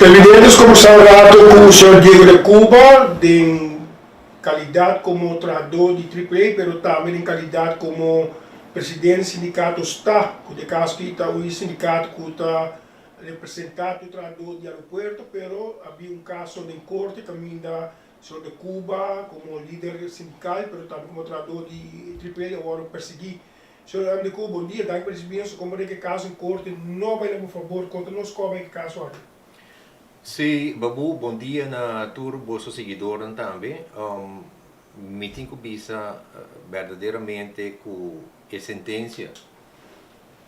Televidentes, kombersá un rato ku señor Diego de Cuba den kalidat komo trahadó di Triple A, pero tambe den kalidat komo presidente di sindikato sta, ku den kaso aki ta un sindikato ku ta representá tur trahadó di aeropuerto, pero a bin un kaso den korte kaminda señor de Cuba komo lider sindikal, pero tambe komo trahadó di Triple A a wòrdu persiguí. Señor de Cuba, bon dia, danki pa risibí nos. Komo den e kaso den korte no bai na bo fabor, konta nos kon a bai e kaso aki. Sí, Babu, bon dia na tur boso siguidornan tambe. Mi tin ku bisa berdaderamente ku e sentensia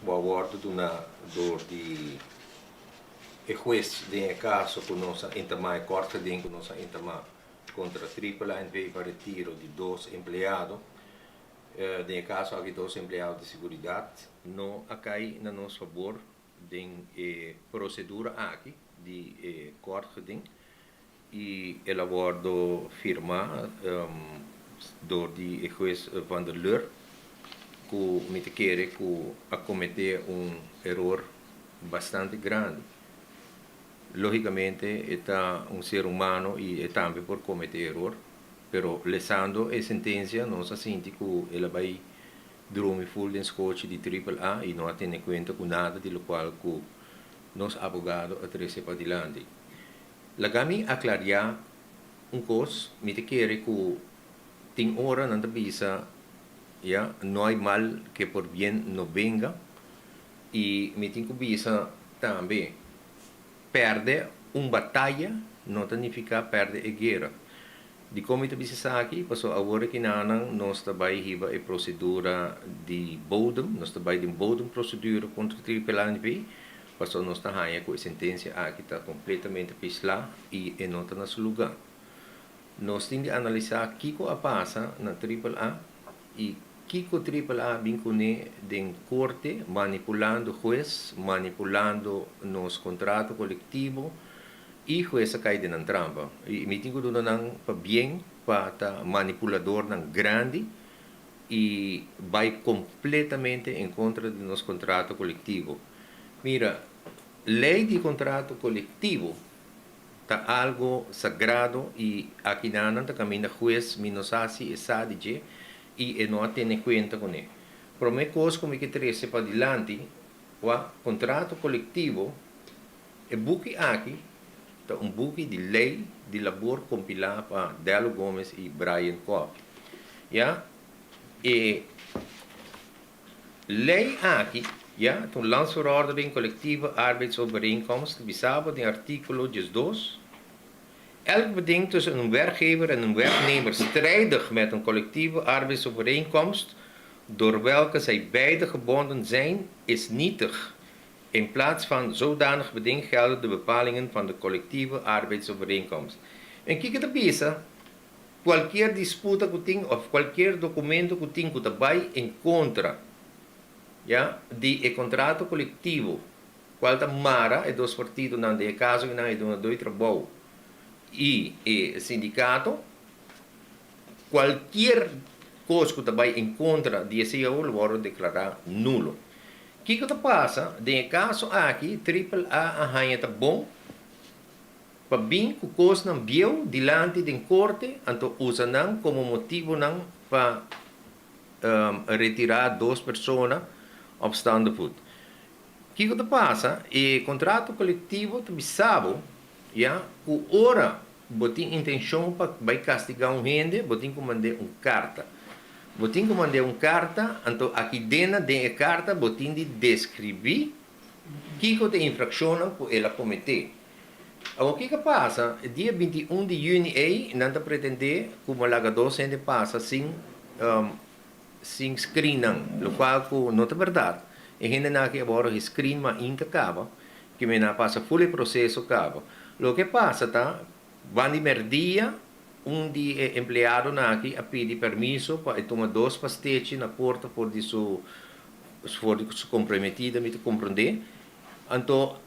ku a wòrdu duná dor di e hues den e kaso ku nos a entamá, e kort geding ku nos a entamá kontra Triple A NV pa retiro di dos empleado, den e kaso aki dos empleado di seguridat, no a kai na nos fabor den e prosedura aki di e kort geding i el a wòrdu firmá dor di e hues Van der Leur ku mi ta kere ku a kometé un eror bastante grandi. Lógikamente e ta un ser humano i e tambe por kometé eror, pero lesando e sentensia nos a sinti ku el a bai drumi ful den skochi di Triple A i no a tene kuenta ku nada di lokual ku nos abogado a trese padilanti. Laga mi aklariá un kos, mi ta kere ku tin ora nan ta bisa, ya, no hay mal que por bien no venga, i mi tin ku bisa tambe, pèrdè un bataya no ta nifiká pèrdè e guera. Dikon mi ta bisa esaki? Pasobra awor aki nanan nos ta bai hiba e prosedura di bodem, nos ta bai den bodemprocedure kontra Triple A NV, pasobra nos ta haña ku e sentensia aki ta kompletamente pislá i e no ta na su lugá. Nos tin di analisá kiko a pasa na Triple A i kiko Triple A bin kuné den korte manipulando hues, manipulando nos kontrato kolektivo, I hues a kai den nan trampa. I mi tin ku duna nan pabien pa ta manipuladornan grandi i bai kompletamente en kontra di nos kontrato kolektivo. Mira, lei di kontrato kolektivo ta algo sagrado i akinanan ta kaminda hues mi no sa si e sa di dje i e no a tene kuenta kuné. Promé kos ku mi ke trese padilanti, kua kontrato kolektivo E buki aki ta un buki di ley di labor compila pa Dello Gomez y Brian Coffey. Ya, e ley aki, ya, ta un Landsverordening Collectieve Arbeidsovereenkomst, ta bisa bo den articulo 12, Elk beding tussen een werkgever en een werknemer strijdig met een collectieve arbeidsovereenkomst door welke zij beide gebonden zijn, is nietig. In plaats van zodanig beding gelden de bepalingen van de collectieve arbeidsovereenkomst. En kiko ta bisa? Cualkier disputa cu tin of cualkier documento cu tin cu ta bay en contra, ya, di e contrato colectivo cual ta mara e dos partidonan, den e caso akinan e dunador di trabou y e sindicato, cualkier cos cu ta bay en contra di esey awor lo worde declara nulo. Kiko ta pasa? Den e kaso aki Triple A a haña ta bon pa bin ku kosnan bieu dilanti den korte anto usa nan komo motibonan pa retirá dos persona op staande voet. Kiko ta pasa? E kontrato kolektivo ta bisa bo ya ku ora Bo tin intenshon pa bai kastigá un hende, bo tin ku mand'é un karta. Bo tin ku mand'é un karta, anto aki dena den e karta bo tin di deskribí kiko ta e infrakshonnan ku el a kometé. Awor kiko a pasa? E dia 21 di yüni ei nan ta pretendé ku bo laga dos hende pasa sin sin screen nan, lokual ku no ta bèrdat. E hendenan aki a wòrdu gescreen ma inta kaba, ki men a pasa ful e proseso kaba. Loke pasa ta, banda di mèrdia un di e empleadonan aki a pidi permiso pa e tuma dos pastechi na porta for di su for di su komprometida, mi ta komprondé. Anto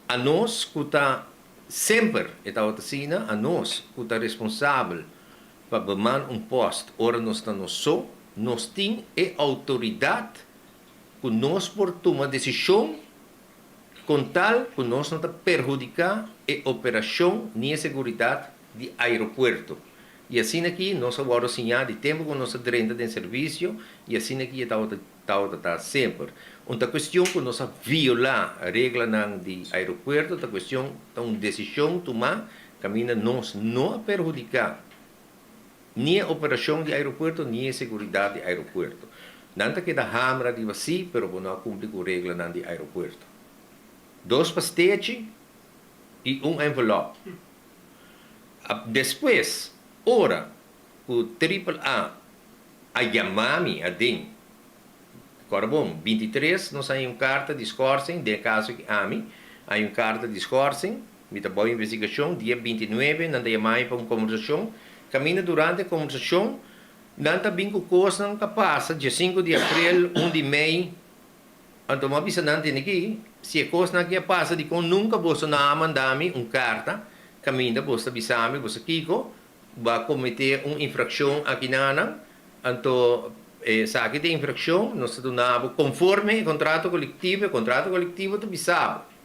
anos ku ta semper e tabata asina, anos ku ta responsabel pa beman un post ora nos ta nos so, nos tin e outoridat ku nos por tuma desishon. Kon tal ku nos no ta perhudiká e operashon ni e seguridat di aeropuerto. I asina aki nos a wòrdu siñá di tempu ku nos a drenta den servisio i asina aki e tabata tabata ta semper. Un ta kuestion ku nos a violá reglanan di aeropuerto, ta kuestion ta un desishon tumá kaminda nos no a perhudiká ni e operashon di aeropuerto ni e seguridat di aeropuerto. Nan ta keda hamra riba sí, pero bo no a kumpli ku reglanan di aeropuerto. Dos pastechi i un envelòp. Despues, ora ku Triple A a yama mi aden, kòrda bon, 23 nos haña un karta di skòrsing, den e kaso aki ami haña un karta di skòrsing, Mi ta bou investigashon. Dia 29 nan ta yama mi pa un kombersashon. Kaminda durante e kombersashon nan ta bin ku kosnan ku a pasa dia 5 di aprel, 1 di mei. Anto mi a bisa nan tene ki si e kosnan aki a pasa dikon nunka boso no a manda mi un karta kaminda boso ta bisa mi boso kiko bo a kometé un infrakshon aki nanan. Anto esaki ta e infrakshon nos ta duna bo konforme e kontrato kolektivo. E kontrato kolektivo ta bisa bo.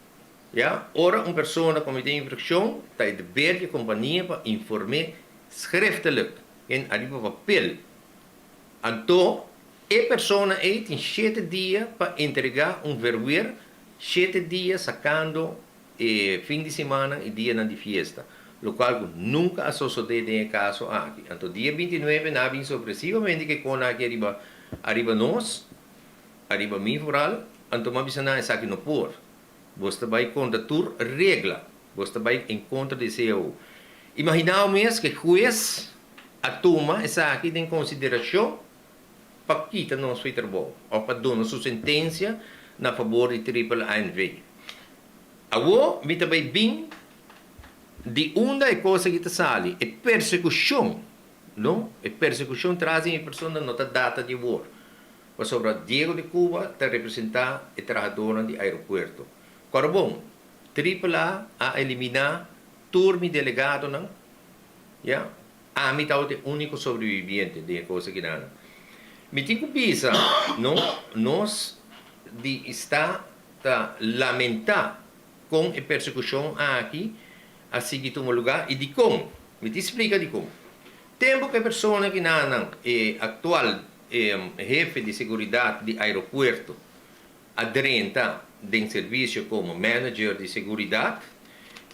Ya, ora un persona comete infraccion, ta e deber di e compania pa inform'é schriftelijk, en ariba papel. Anto, e persona ei tin shete dia pa entregá un verweer, shete dia sacando e fin di simannan y dianan di fiesta, locual cu nunca a sosodé den e caso aki. Anto, dia 29 nan a bin sorpresivamente cu e con aki ariba ariba nos, ariba mi vooral, anto mi a bisa nan esaki no por. Bos ta bai kontra tur regla. Bos ta bai en kontra di cao. Imaginá bo mes ku e hues a tuma esaki den konsiderashon pa kita nos for e trabou òf pa duna su sentensia na fabor di Triple A NV. Awor mi ta bai bin di unda e kos aki ta sali, e persekushon, no? E persekushon tras di mi persona no ta data di awor. Pasobra Diego de Cuba ta representá e trahadónan di aeropuerto. Kòrda bon, Triple A a eliminá tur mi delegadonan, ya. Ami tabata e úniko sobreviviente den e kos akinan. Mi tin ku bisa, no, nos di sta ta lamentá kon e persekushon aki a sigui tuma lugá i dikon. Mi tin splika dikon. Tempu ku e persona kinanan, e aktual E hefe di seguridat di aeropuerto a drenta den servisio komo manager di seguridat.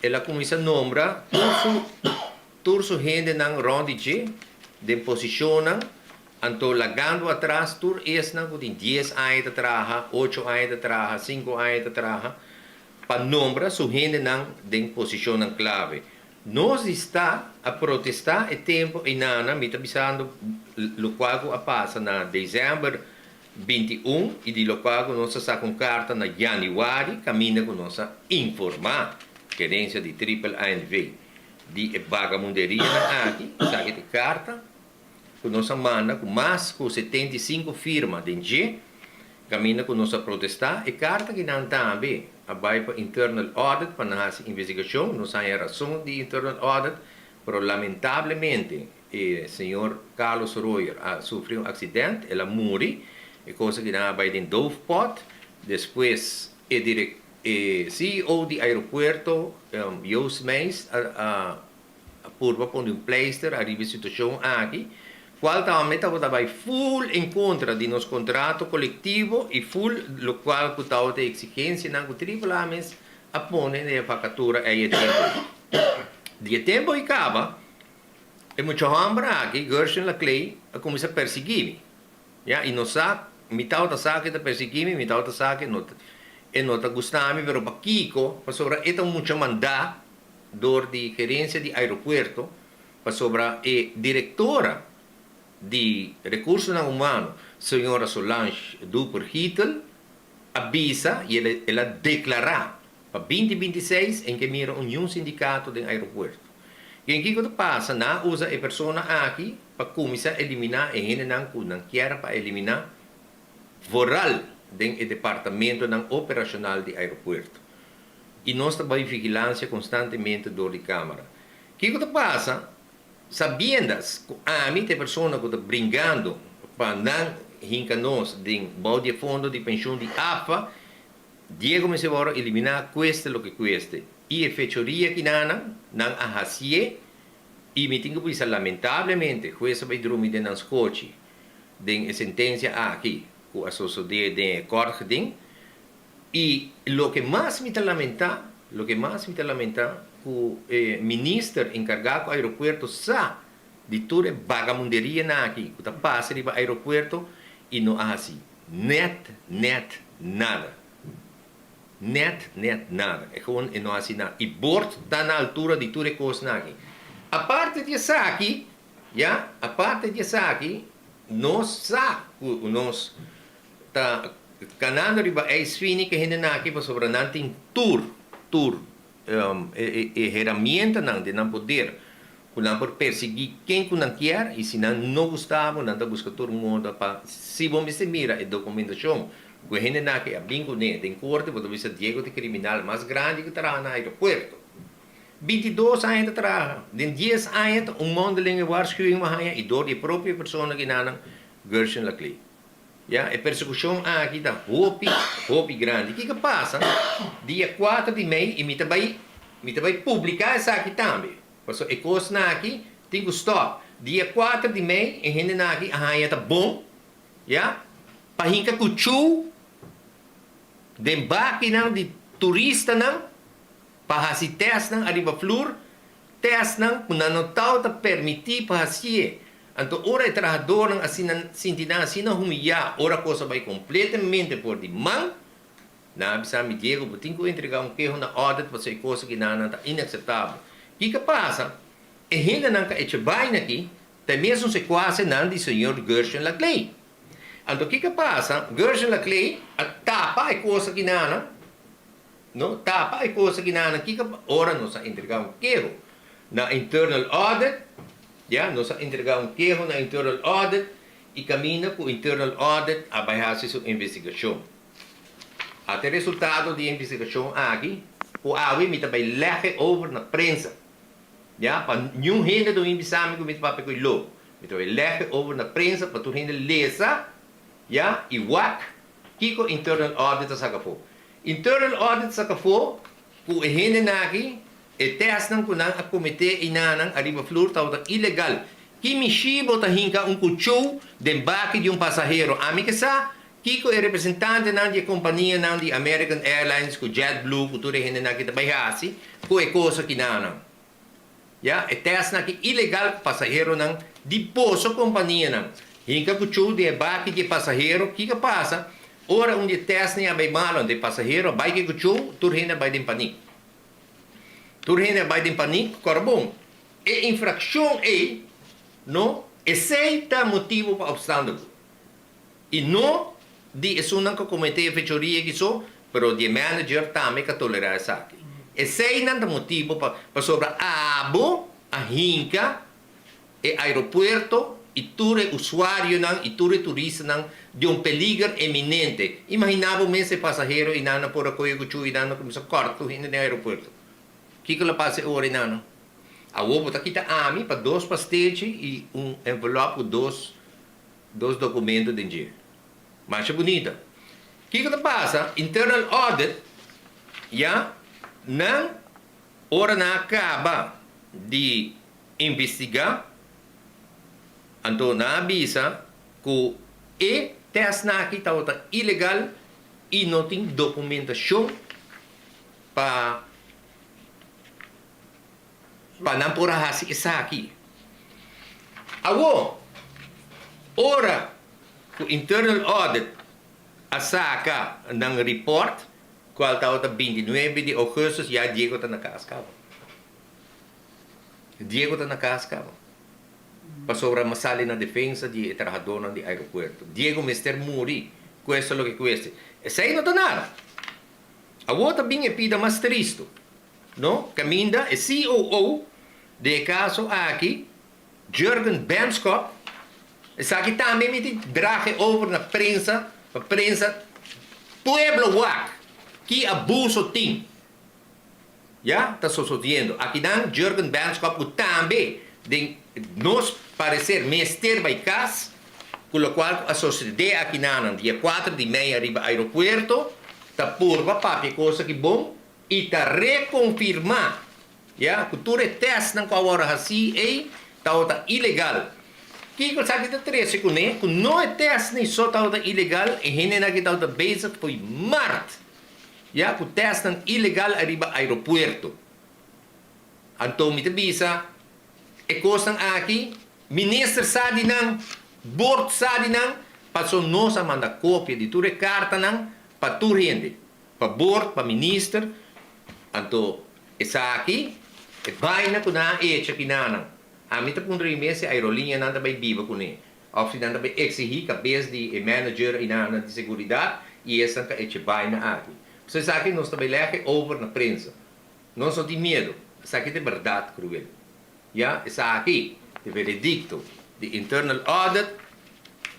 El a kuminsá nombra tur su tur su hendenan rònt di dje den posishonnan, anto lagando atras tur esnan ku tin dies aña ta traha, ocho aña ta traha, sinku aña ta traha, pa nombra su hendenan den posishonnan klave. Nos di sta a protesta e tempo eynana, mi ta bisando locual cu a pasa na december 21 y di locual cu nos a saca un carta na januari caminda cu nos a informa gerencia di Triple A NV di e bagamunderianan aki, esaki ta e carta cu nos a manda cu mas cu 75 firma den dje caminda cu nos a protesta e carta kinan tambe. A bai pa internal audit pa nan hasi investigacion. Nos haña rason di internal audit, pero lamentablemente e señor Carlos Royer a sufri un accident, el a muri. E cosa ki nan a bai den doofpot. Despues e direc e CEO di aeropuerto, Joost Meijs, a a a purba pone un pleister ariba e situacion aki, cual tambe tabata bay full en contra di nos contrato colectivo y full locual cu tabata e exigencianan cu Triple A mes a pone den e vacatura ey e tempo ey. Di e tempo ey caba, e mucha homber aki, Gershon Laclay, a cuminsa persigui mi. Ya, y no sa, mi tabata sa cu e ta persigui mi, mi tabata sa cu e no ta gusta mi, pero pakico? Pasobra e ta un mucha manda dor di gerencia di aeropuerto pasobra e directora di Recursonan Humano, señora Solange Duper-Gietel, a bisa y el a declara pa 2026 en ke mira un niun sindicato den aeropuerto. Ken kico ta pasa? Nan a usa e persona aki pa cuminsa elimina e hendenan cu nan kier pa elimina vooral den e departamentonan operacional di aeropuerto. I nos ta bai vigilansia konstantemente dor di kamera. Kiko ta pasa sabiendas ku ami ta e persona ku ta bringando pa nan hinka nos den bou di e fondo di penshun di AFA? Diego mester wòrdu eliminá kueste loke kueste. I e fechoria kinanan, nan a hasié i mi tin ku bisa lamentablemente hues a bai drumi den nan skochi den e sentensia aki ku a sosodé den e kort geding. I loke mas mi ta lamentá, loke mas mi ta lamentá ku e minister enkargá ku aeropuerto sa di tur e bagamunderianan aki ku ta pasa riba aeropuerto i no a hasi nèt nèt nada. Nèt nèt nada. E gewoon e no hasi nada. I bord ta na altura di tur e kosnan aki. Aparte di esaki, ya, aparte di esaki, nos sa ku nos ta kanando riba ijs fini ku e hendenan aki pasobra nan tin tur, tur e heramientanan den nan poder ku nan por persiguí ken ku nan kier i si nan no gusta bo nan ta buska tur moda pa si bo mester mira e dokumentashon ku e hendenan aki a bin kuné den korte bo ta bisa Diego ta e kriminal mas grandi ku traha na aeropuerto. 22 aña ta traha den dies aña ta un mondelinge waarschuwing bo haña i dor di e propio persona kinanan Gershon Laclé. Ya, e persekushon aki ta hopi, hopi grandi. Kiko pasa dia kuater di mei i mi ta bai, mi ta bai publiká esaki tambe. Pasobra e kosnan aki tin ku stòp. Dia kuater di mei e hendenan aki a haña ta bon, ya, pa hinka kuchú den bakinan di turistanan pa hasi tèstnan ariba flur, tèstnan ku nan no tabata permití pa hasié. Anto ora e trahadornan asina sinti nan asina humiyá ora kos a bai kompletamente for di man, nan a bisa mi, Diego, bo tin ku entregá un keho na audit pasobra e kos aki nan nan ta inakseptabel. Kiko a pasa? E hendenan ku a echa baina aki ta e mesun sekuasenan di señor Gershon Laclay. Anto kiko a pasa? Gershon Laclay a tapa e kos aki nan, no, tapa e kos aki nan. Kiko ora nos a entregá un keho na internal audit? Ya, nos a entregá un keho na Internal Audit i kaminda ku Internal Audit a bai hasi su investigashon. Ata e resultado di e investigashon aki ku awe mi ta bai lèg e over na prensa. Ya, pa niun hende ta bin bisa mi ku mi ta papia ku e loko. Mi ta bai lèg e over na prensa pa tur hende lesa, ya, i wak kiko Internal Audit a saka afó. Internal Audit a saka afó ku e hendenan aki E tèstnan ku nan a kometé einanan ariba flur tabata ilegal. Ki mishi bo ta hinka un kuchou den baki di un pasahero? Ami ke sa kiko e representantenan di e kompanianan di American Airlines ku JetBlue ku tur e hendenan aki ta bai hasi ku e kos akinanan. Ya, e tèstnan aki ilegal ku pasaheronan di boso kompanianan hinka kuchou den e baki di e pasahero. Kiko a pasa ora un di e tèstnan a bai malo? Anto e pasahero a bai ku e kuchou, tur hende a bai den panik. Tur hende a bai den panik, kòrda bon, e infrakshon ei no, esei ta motibu pa opstandago. I no di esunnan ku kometé e fechoria aki so, pero di e manager tambe ku a tolerá esaki. Eseinan ta motibu pa, pasobra abo a hinka e aeropuerto i tur e usuarionan i tur e turistanan di un peliger eminente. Imaginá bo mes e pasahero i nan a por a kohe ku chu i nan a kuminsá kòrta tur hende den aeropuerto. Kiko lo pasa e ora i nan? Awor bo ta kita ami pa dos pastechi i un envelòp ku dos dos dokumento den dje. Masha bunita. Kiko ta pasa? Internal audit ya nan ora nan a kaba di Investigá, anto nan a bisa ku e tèstnan aki tabata ilegal i no tin dokumentashon pa pa nan por a hasi esaki. Awor, ora ku Internal Audit a saka nan report, kual tabata 29 di ougùstùs, ya Diego ta na kas kaba. Diego ta na kas kaba. Pasobra mi a sali na defensa di e trahadónan di aeropuerto. Diego mester muri, kuesta loke kueste. Esei no ta nada. Awor ta bin e pida mas tristu, no? Kaminda e COO di e kaso aki, Jurgen Benschop, esaki tambe mi tin draha e over na prensa, pa prensa pueblo wak ki abuso tin. Ya ta sosodiendo. Akinan Jurgen Benschop ku tambe den nos parecer mester bai kas ku lokual ku a sosodé akinanan dia kuater di mei ariba aeropuerto. Ta purba papia kos aki bon i ta rekonfirmá, ya, ku tur e tèstnan ku a wòrdu hasí ei tabata ilegal. Kiko esaki ta trese kuné? Ku no e tèstnan so tabata ilegal, e hendenan aki tabata bezig fo'i mart, ya, ku tèstnan ilegal ariba aeropuerto. Anto mi ta bisa e kosnan aki, minister sa di nan, bord sa di nan, paso nos a manda kopia di tur e kartanan pa tur hende, pa bord, pa minister, anto esaki e baina ku nan a echa kinanan. Ami ta puntra mi mes si aerolineanan ta bai biba kuné, òf si nan ta bai eksihí kabes di e manager einanan di seguridat i esnan ta echa e baina aki. Pasobra esaki nos ta bai lèg e over na prensa. Nos no tin miedu. Esaki ta e bèrdat kruel. Ya, esaki ta e veredikto di Internal Audit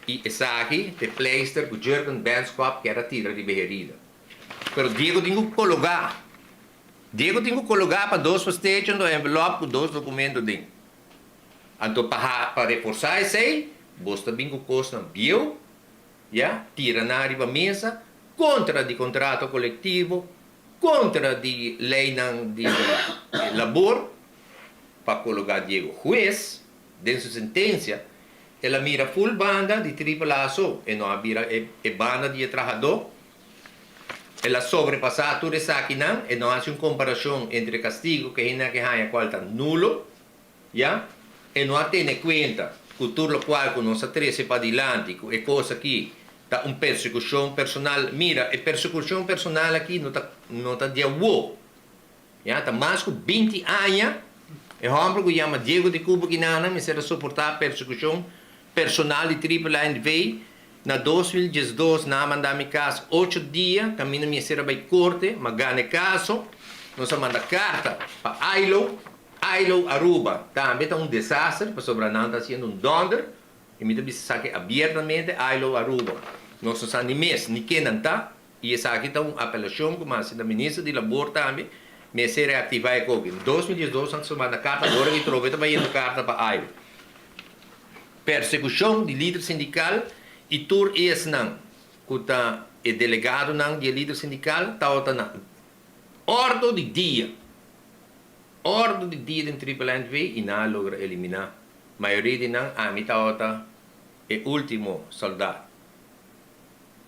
i esaki ta e pleister ku Jurgen Benschop kier a tira riba e herida. Pero Diego tin ku kologá. Diego tin ku kologá pa dos festecho ndo envelòp ku dos dokumento den. Anto pa ha pa reforsá esei, bos ta bin ku kosnan bieu, ya, tira nan riba mesa kontra di kontrato kolektivo, Kontra di leinan di labor pa kologá Diego Hues den su sentensia, el a mira ful banda di Triple A so, e no a bira e banda di e trahadó. El a sobrepasá tur esakinan, e no hasi un komparashon entre e kastigu ku e hende a ke haña kual ta nulo, ya. E no a tene kuenta ku tur lokual ku nos a trese padilanti ku e kos aki Ta un persekushon personal. Mira, e persekushon personal aki no ta no ta di awo. Ya, ta mas ku binti aña e hòmber ku yama Diego de Cuba Guinana mester a soportá persekushon personal di Triple A NV. Na 2012 nan a manda mi kas ocho dia kaminda mi mester a bai korte, m'a gana e kaso. Nos a manda karta pa ILO. ILO Aruba tambe ta un desaster pasobra nan ta hasiendo un dònder. I mi ta bisa esaki abiertamente, ILO Aruba, nos no sa ni mes ni ken nan ta, i esaki ta un apelashon ku mi hasi na Minister di Labor tambe, mester reaktivá e koki. Na 2012 nan ta manda karta, awor aki trobe ta bayendo karta pa ILO. Persekushon di lider sindikal i tur esnan ku ta e delegadonan di e lider sindikal tabata na ordo di dia, ordo di dia den Triple NV i nan a logra eliminá Mayoria di nan ami tabata e ultimo soldat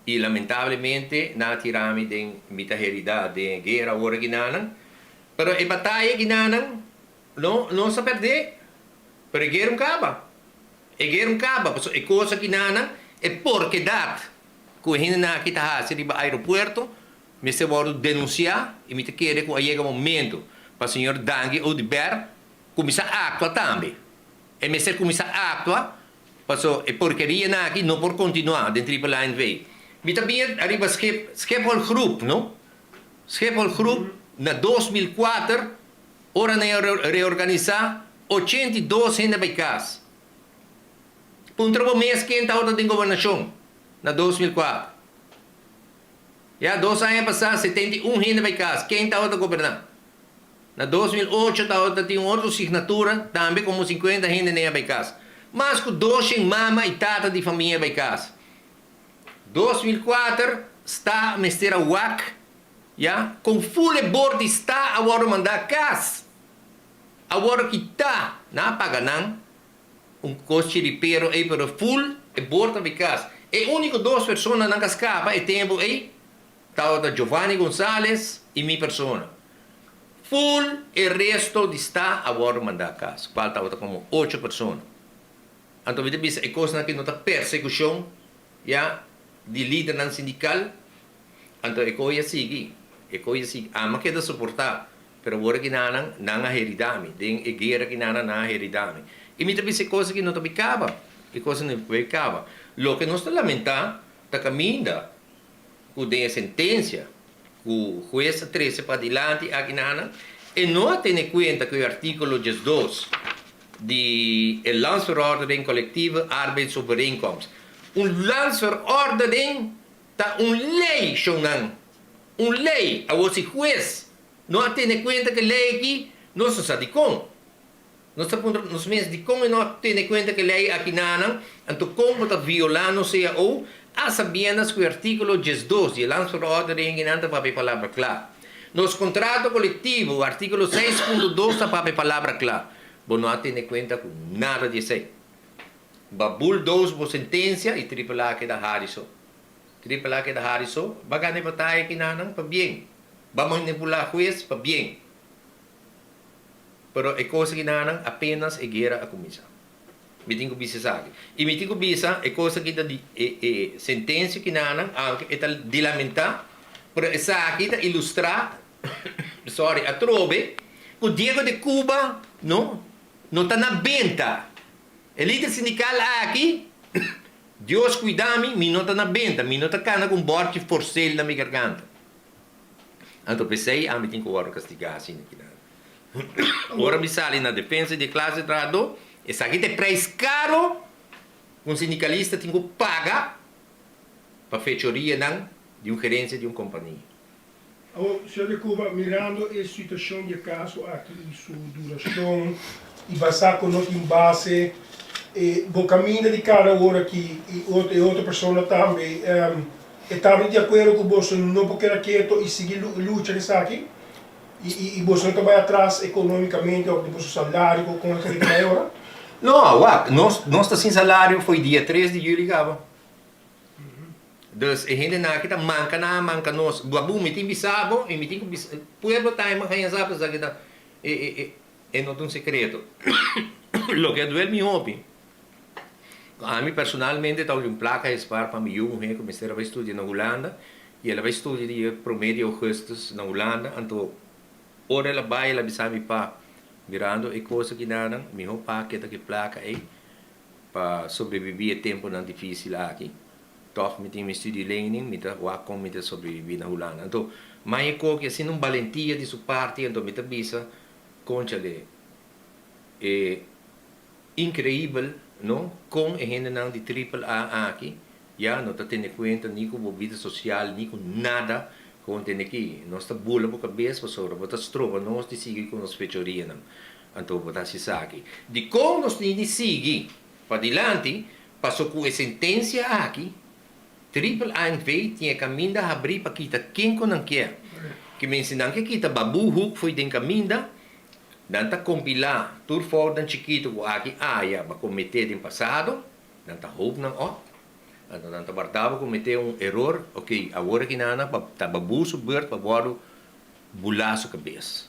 y lamentablemente nan a tira mi den mi ta herida den e guera awor aki nanan. Pero e bataya aki nanan no nos a perde pero e guera un caba. E guera un caba pasobra e cos aki nanan e porkedat cu e hendenan aki ta haci riba aeropuerto mester wordo denuncia y mi ta kere cu a yega momento pa señor Dangui Oduber Kuminsá aktua tambe. E mester kuminsá aktua paso e porkerianan aki no por kontinuá den Triple A NV. Mi ta bia ariba Schip, Schiphol Groep, no? Schiphol Groep na 2004 ora nan a reorganisá 82 hende bai kas. Puntra bo mes ken tabata den gobernashon na 2004. Ya, dos aña pasá 71 hende bai kas, ken tabata goberná? Na 2008 tabata tin un otro signatura, tambe komo 50 hende nen a bai kas. Mas ku 200 mama i tata di famia a bai kas. 2004 sta mester a wak ya kon ful e bord di sta a wòrdu mandá kas. A wòrdu kitá, nan a paga nan un kos chiripero ei pero ful e bord a bai kas. E úniko dos personanan ku a skapa e tempu ei Tabata Giovanni Gonzales y mi persona. Full e resto di sta a wordo manda cas, cual tabata como ocho persona. Anto mi ta bisa e cosnan aki no ta persecucion ya di lidernan sindical, anto e coy a sigui, e coy a sigui. Ami a keda soporta, pero awor aki nan nan a herida mi, den e guera aki nan nan a herida mi. Y mi ta bisa e cos aki no ta bay caba, e cos no ta bay caba. Loke nos ta lamenta ta caminda ku den e sentensia ku hues a trese padilanti aki na nan, e no a tene kuenta ku e artíkulo 12 di e Landsverordening Collectieve Arbeidsovereenkomst. Un landsverordening ta un lei, shownan, un lei. Awor si hues no a tene kuenta ku e lei aki, nos no sa dikon. Nos ta puntra nos mes dikon e no a tene kuenta ku e lei akinanan, anto kon bo ta violá nos cao a sabiendas ku e artíkulo 12 di e Landsverordening nan ta papia e palabra kla. Nos kontrato kolektivo, artíkulo 6.2 ta papia e palabra kla. Bo no a tene kuenta ku nada di esei. Ba bulldoze bo sentensia i Triple A keda hari so. Triple A keda hari so, ba gana e bataya akinanan pabien. Ba manipulá hues pabien. Pero e kos akinanan apenas e guera a kuminsá. Mi tin ku bisa esaki. I mi tin ku bisa e kos aki ta di e e sentensia akinanan aunke e ta di lamentá, pero esaki ta ilustrá, sorry, atrobe ku Diego de Cuba no no ta na benta. E lider sindikal aki, Dios kuida mi, mi no ta na benta, mi no ta kana ku un bòrchi for sale na mi garganta. Anto p'esei ami tin ku wòrdu kastigá asina kinan. Ora mi sali na defensa di e klase trahadó, esaki ta e preis karo ku un sindikalista tin ku paga pa fechorianan di un gerensia di un kompania. Awor, señor de Cuba, mirando e situashon di e kaso aki i su durashon i basá ku no tin base, e bo kaminda di kada ora aki i e otro persona tambe, E tabata di akuerdo ku boso no por keda keto i sigui lucha den esaki? I boso no ta bai atras ekonomikamente òf di boso salario ku kon esaki ta bai ora? No, wak, nos nos ta sin salario fo'i dia tres di juli kaba. Dus e hendenan aki ta manka nan a manka nos. Babu, mi tin bisa bo i mi tin ku bisa pueblo tambe haña sa pasobra esaki ta e e e e no ta un sekreto. Loke a duel mi hopi. Ami personalmente ta un plaka hespar pa mi yu muhé ku mester a bai studia na Hulanda i el a bai studia dia promé di ougùstùs na Hulanda anto ora el a bai el a bisa mi pa mirando e kos akinanan mihó pa keda ku e plaka ei pa sobrebibí e tempunan difísil aki tòg mi tin mi studielening mi ta wak kon mi ta sobrebibí na Hulanda anto mai e koki asina un balentia di su parti anto mi ta bisa konchale e Increibel no con e hendenan di triple A aki ya no ta tene cuenta ni cu bo bida social ni cu nada con tene aki. Nos ta bula bo cabes pasobra bo ta stroba nos di sigui cu nos fechorianan. Anto bo ta haci esaki. Dicon nos tin di sigui padilanti paso cu e sentencia aki Triple A NV tin e caminda habri pa kita ken cu nan kier. Ki mensi nan ke kita Babu Hoek fo'i den caminda Nan ta kompilá tur foutnan chikitu ku aki aya bo a kometé den pasado, nan ta hoop nan op, anto nan ta warda bo kometé un eror, ok, awor aki nan pa ta babu su beurt pa wòrdu bulá su kabes.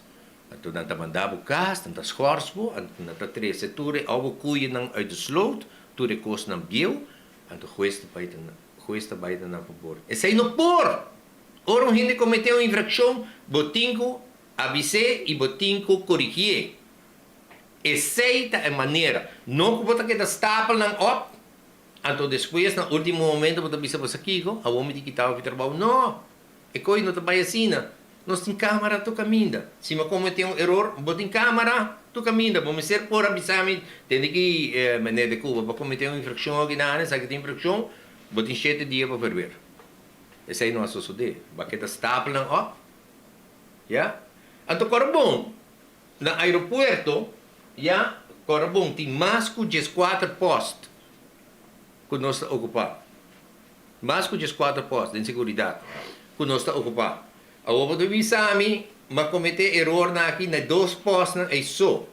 Anto nan ta manda bo kas, nan ta schors bo, anto nan ta trese tur e ouwe koeiennan uit de sloot, tur e kosnan bieu, anto hues ta bai ta hues ta bai na nan fabor. Esei no por! Ora un hende kometé un infrakshon, bo tin ku Avis'é i bo tin ku korigié. Esei ta e manera. No ku bo ta keda stapel nan op, anto despues na último momento bo ta bisa bo sa kiko, awor mi tin kita bo fi trabou. No! E koi no ta bai asina. Nos tin kámara tur kaminda. Si mi a kometé un eror, bo tin kámara tur kaminda. Bo mester por a bisa mi, tende ki meneer de Cuba, bo a kometé un infrakshon aki nan, esaki ta infrakshon, bo tin shete dia pa verwer. Esei no a sosodé. Bo a keda stapel nan op. Ya. Anto kòrda bon, na aeropuerto, ya, kòrda bon, tin mas ku 14 pòst ku nos ta okupá. Mas ku 14 pòst den seguridat ku nos ta okupá. Awor bo ta bisa mi, m'a kometé erornan aki na e dos pòstnan ei so.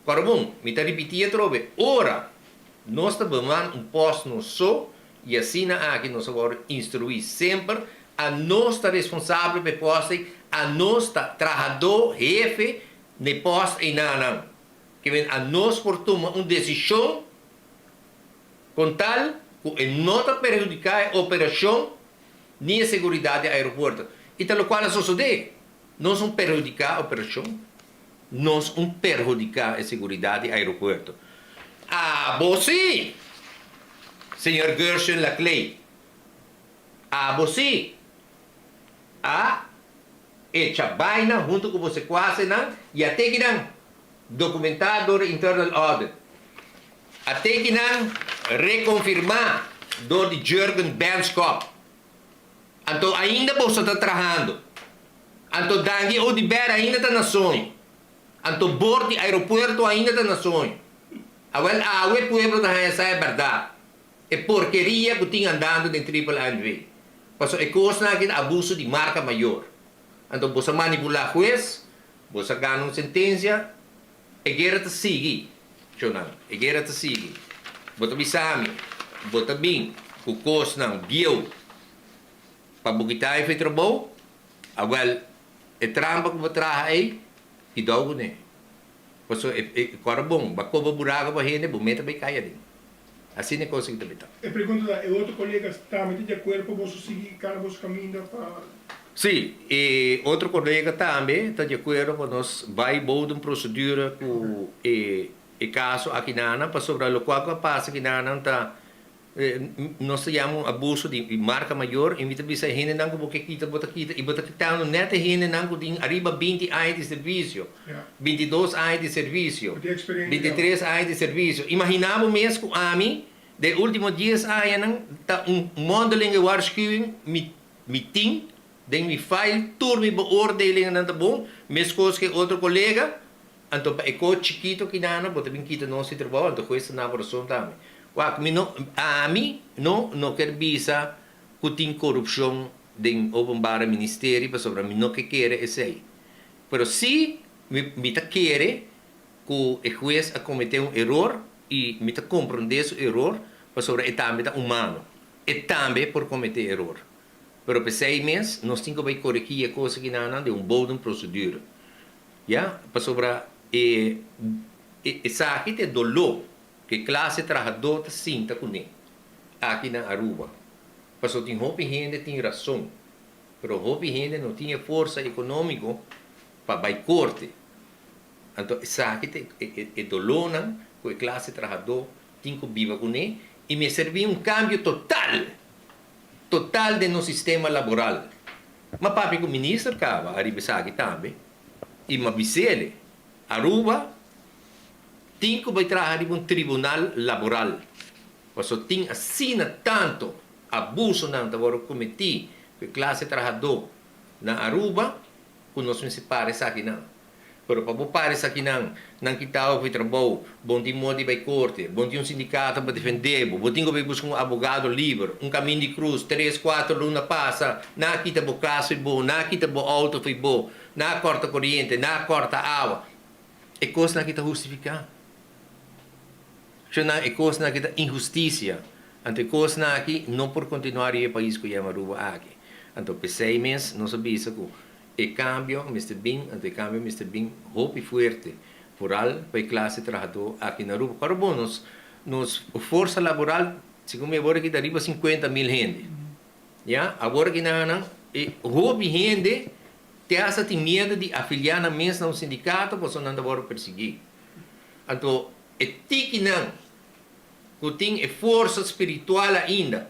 Kòrda bon, mi ta ripití atrobe, ora nos ta beman un pòst nos so, i asina aki nos a wòrdu instruí semper, anos ta responsabel pa e pòst ei, anos ta trahadó, hefe, na e pòst einanan. Ke men anos por tuma un desishon kon tal ku e no ta perhudiká e operashon ni e seguridat di aeropuerto. I ta lokual a sosodé, nos un perhudiká operashon. Nos un perhudica e seguridad di aeropuerto. Abo si! Señor Gershon Laclay. Abo si! A echa baina hunto cu bo secuacenan y a teki nan, documenta door Internal Audit. A teki nan reconfirma door di Jurgen Benschop. Anto ainda boso ta trahando. Anto Dangui Oduber ainda ta na soño. Anto bord di aeropuerto ainda ta na soño. Awel awe pueblo ta haña sa e bèrdat. E porkeria ku tin andando den Triple A NV. Paso e kosnan aki ta abuso di marka mayor. Anto boso a manipulá hues, boso a gana un sentensia, e guera ta sigui, shownan, e guera ta sigui. Bo ta bisa mi, bo ta bin ku kosnan bieu pa bo kita e trabou? Awel, e trampa ku bo traha ei, kidou kuné. Pasobra e kòrda bon, bo a koba buraku pa hende, bo meta bai kai aden. Asina e kos aki ta bita. E pregunta ta, e otro kolegas tambe ta di akuerdo pa boso sigui kana boso kaminda pa. Sí, e otro kolega tambe ta di akuerdo pa nos bai bou di un prosedura ku e e kaso akinanan, pasobra lokual ku a pasa akinanan ta Nos ta yama un abuso di marka mayor i mi ta bisa e hendenan ku bo ke kita bo ta kita i bo ta kitando nèt e hendenan ku tin ariba 20 aña di servisio, 22 aña di servisio, 23 aña di servisio. Imaginá bo mes ku ami den e último 10 añanan ta un mondelinge waarschuwing mi mi tin den mi file tur mi beoordelingennan ta bon meskos ku e otro kolega. Anto pa e ko chikito kinana bo ta bin kita nos di trabou anto hues ta nabo rason tambe. Wak mi no ami no no ker bisa ku tin korupshon den openbare ministerie pasobra mi no ke kere esei. Pero si mi mi ta kere ku e hues a komete un eror i mi ta komprende su eror pasobra e tambe ta humano e tambe por komete eror. Pero p'esei mes nos tin ku bai koregi e kos akinana den un bodem prosedure. Ya, pasobra e esaki ta e doló ku e klase trahadó ta sinta kuné aki na Aruba. Pasobra tin hopi hende tin rason, pero hopi hende no tin e forsa ekonómiko pa bai korte. Anto esaki ta e dolónan ku e klase trahadó tin ku biba kuné i mester bin un kambio total, total den nos sistema laboral. M'a papia ku minister kaba ariba esaki tambe i m'a bis'ele, Aruba tin ku bai traha riba un tribunal laboral, pasobra tin asina tanto abusonan ta wòrdu kometí ku e klase trahadó na Aruba ku nos mester para esakinan. Pero pa bo para esakinan, nan kita bo for di trabou, bo no tin moda di bai korte, bo no tin un sindikato pa defendé bo, bo tin ku bai buska un abogado liber, un kamin di krus, tres, kuater luna pasa, nan a kita bo kas for bo, nan a kita bo outo for bo, nan a kòrta koriente, nan a kòrta awa. E kosnan aki ta hustifiká? Shonnan, e kosnan aki ta inhustisia. Anto e kosnan aki no por kontinuá riba e pais ku yama Aruba aki. Anto p'esei mes nos a bisa ku E kambio mester bin, anto e kambio mester bin hopi fuerte, foral pa e klase trahadó aki na Aruba. Kòrda bon, nos nos forsa laboral, segun mi awor aki ta riba 50,000 hende. Ya, awor aki nan nan e hopi hende te hasta tin miedu di afiliá nan mes na un sindikato pasobra nan ta wòrdu persiguí. Anto e tikinan ku tin e forsa spiritual ainda,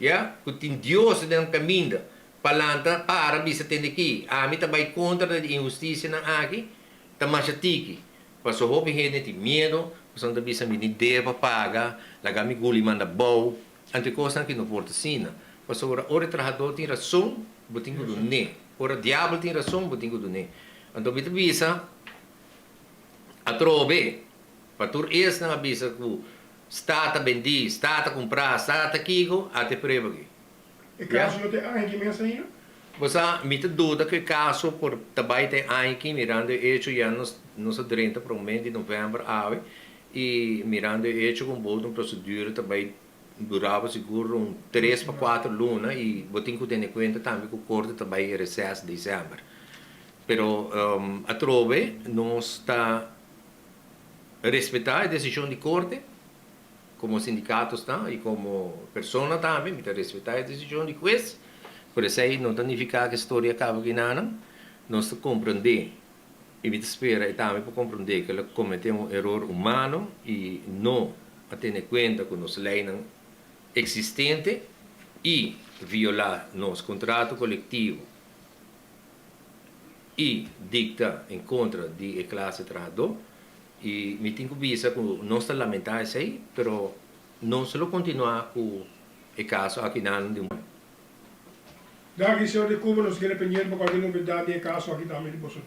ya, ku tin Dios den nan kaminda, Pa lanta para bisa tende ki ami ta bai kontra di inhustisianan aki ta masha tiki. Paso hopi hende tin miedo, pasobra nan ta bisa mi ni debe pa paga, laga mi guli manda bou. Anto e kosnan aki no por ta asina. Pasobra ora e trahadó tin rason, bo tin ku dun'é. Ora diabel tin rason, bo tin ku dun'é. Anto mi ta bisa atrobe pa tur esnan a bisa ku sta ta bendí, sta ta kumprá, sta ta kiko, ata e prueba aki. E kaso no ta e aña aki mes ainda? Bo sa, mi ta duda ku e kaso por ta bai ta e aña aki, mirando e echo ya nos nos a drenta prome di novèmber awe i mirando e echo ku bo un prosedura ta bai dura bo sigur un tres pa kuater luna i bo tin ku tene kuenta tambe ku korte ta bai reses desèmber. Pero atrobe nos ta respetá e desishon di korte. Komo sindikato sta i komo persona tambe mi ta respetá e desishon di hues, pero esei no ta nifiká ku e storia a kaba ku nan. Nos ta komprendé i mi ta spera e tambe por komprendé ku el a kometé un eror humano i no a tene kuenta ku nos leinan eksistente i violá nos kontrato kolektivo i dikta en kontra di e klase trahadó. I mi tin ku bisa ku nos ta lamentá esei, pero nos lo kontinuá ku e kaso aki nan di un. Danki, señor de Cuba, nos kere pendiente pa kualke novedat den e kaso aki tambe di boso.